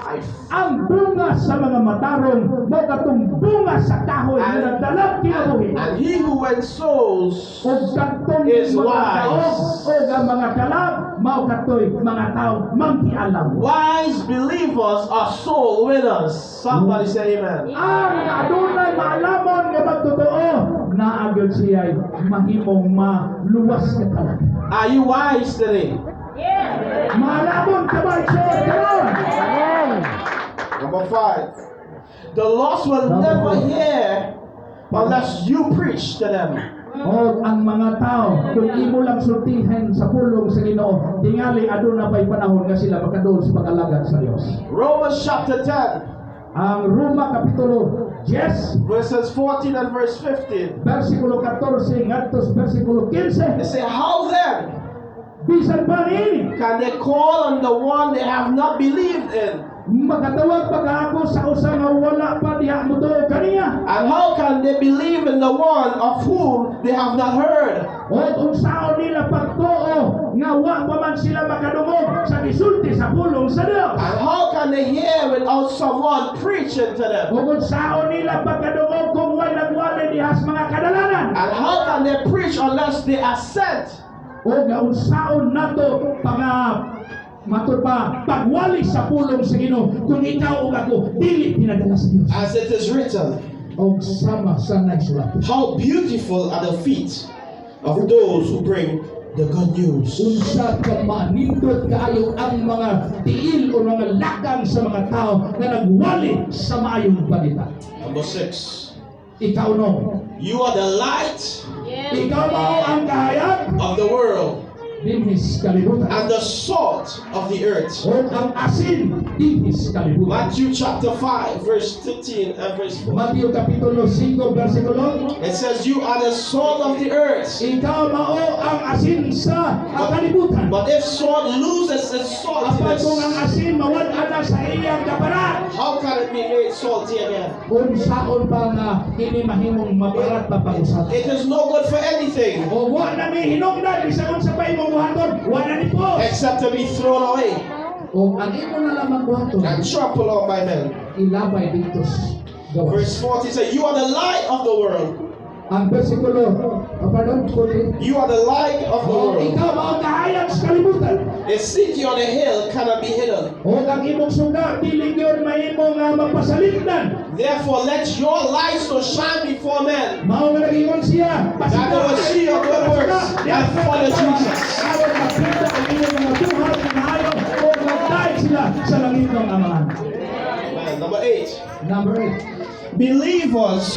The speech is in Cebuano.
life. Ang bunga sa mga matarong mao katong bunga sa kahoy nga nagdalag kinabuhi. And he who wins souls Ug katong is mga wise. Daog ug ang mga kalag mao katoy mga tao mangkialam. Wise believers are soul winners. Somebody say amen. Ang adunay maalamon nga magtotoo naa gyud siya mahimong maluwas nga kalag. Are you wise today? Maalamon ka ba, igsoon, karon? Number five. The lost will Number never four. Hear unless you preach to them. O ang mga tao, kung imo lang sultihan sa pulong sa Ginoo, tingali aduna pa'y panahon nga sila makaduol sa pag-alagad sa Dios. Romans chapter 10, Ang Roma kapitulo 10, verses 14 and verse 15. Versikulo 14 ngadto sa versikulo 15. They say, "How then Bisan pa niini, can they call on the one they have not believed in? Makatawag pa kaako sa usa nga wala pa diha motuo kaniya? And how can they believe in the one of whom they have not heard?" O unsaon nila pagtuo nga wa pa man sila makadungog sa gisulti sa pulong sa Dios? And how can they hear without someone preaching to them? O unsaon nila pagkadungog kung way nagwali diha sa mga kadalanan? And how can they preach unless they are sent?" O nga unsaon nato panga matud pa pagwali sa pulong sa Ginoo kung ikaw ug ako dili pinadala sa Dios? As it is written, Og sama sa naisulat, "How beautiful are the feet of those who bring the good news." Unsa ka manindot kaayo ang mga tiil o mga lakang sa mga tao nga nagwali sa maayong balita. Number six, Ikaunom, you are the light ikaw mao ang kahayag of the world dinhis kalibutan and the salt of the earth. O ang asin dinhis kalibutan. Matthew chapter 5, verse 13 and verse 4. Mateo kapitulo 5 versikulo It says, "You are the salt of the earth." Ikaw mao ang asin sa kalibutan. But if salt loses its Apan kung ang saltiness, asin mawad-an na sa iyang kaparat, how can it be made salty again? Unsaon pa nga kini mahimong maparat pa pag-usab? It is no good for anything O wa na ni hinungdan bisan unsa pa imong buhaton, wa na ni po. Except to be thrown away O ang imo na lamang buhaton, and trampled on by men. Ilabay didto sa gawas. Verse 40 says, "You are the light of the world." Ang versikulo, oh, pardon, 40. You are the light of the O world. ikaw mao ang kahayag sa kalibutan. A city on a hill cannot be hidden. O ang imong suga dili gyud mahimo nga mapasalimdan. Therefore, let your light so shine before men Mao nga nagingon siya, that they will see your good works and follow Jesus. Aron makita ang inyong mga buhat nga maayo o magdaig sila sa langitnong Amahan. Amen. Number eight. Number 8. Believers